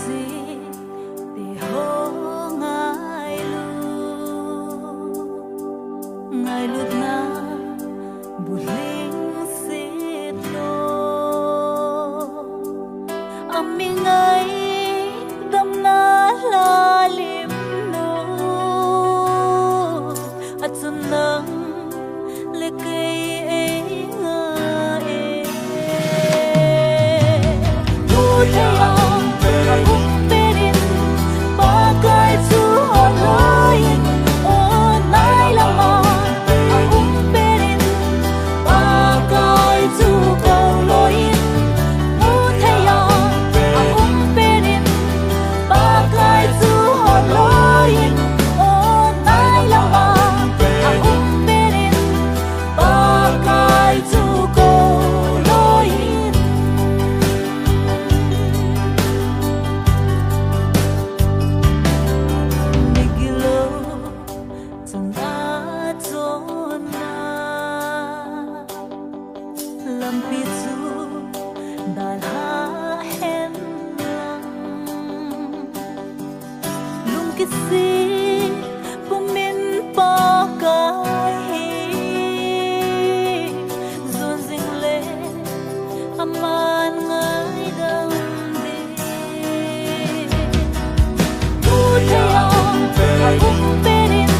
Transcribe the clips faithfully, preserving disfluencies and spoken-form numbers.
Teho ngailu, ngailutna bulhing setlo, a mi ngaidamna lalim nu, achun nang le kei ei nga e. Mu thei a, a um petin, Pakai chu hon loi in, o nai lama, a um petin, Pakai chu kou loi in, mu thei a, a um petin, Pakai chu hon loi in, o nai lama, a um petin, Pakai chu kou loi in. Migilou chunga chonna lampi chu dalha hen lang. Lungkisi pumin Pakai hi jon jing le aman ngaidam ding. Mu thei a, a um petin,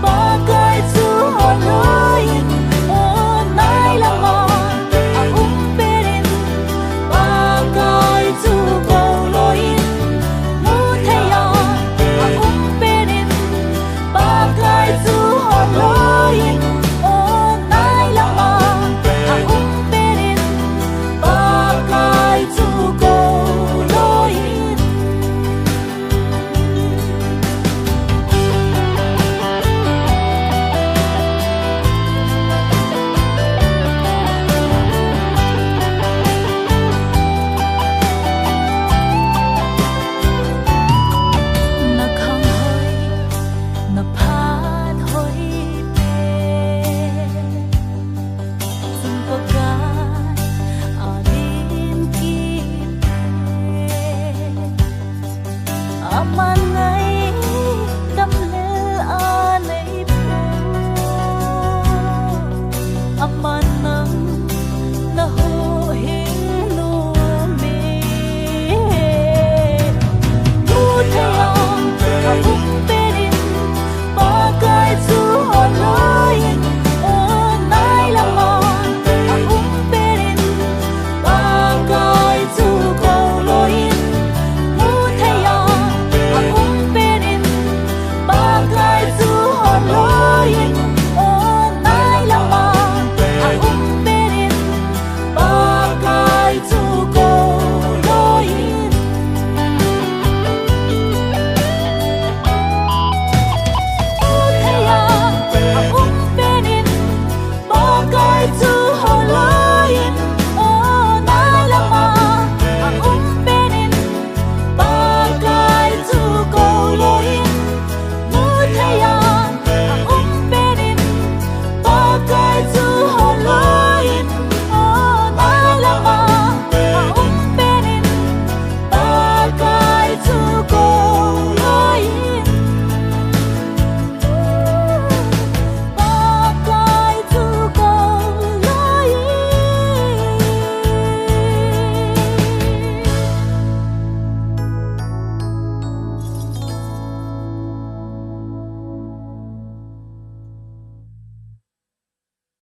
Pakai chu hon loi in, o nai lama, a um petin, Pakai chu kou loi in, mu thei a, a um petin, Pakai chu hon loi in, o nai lama, a um petin, Pakai chu kou loi in. Na khang hoi, na phat hoi te, chun Pakai a din kit te, aman ngai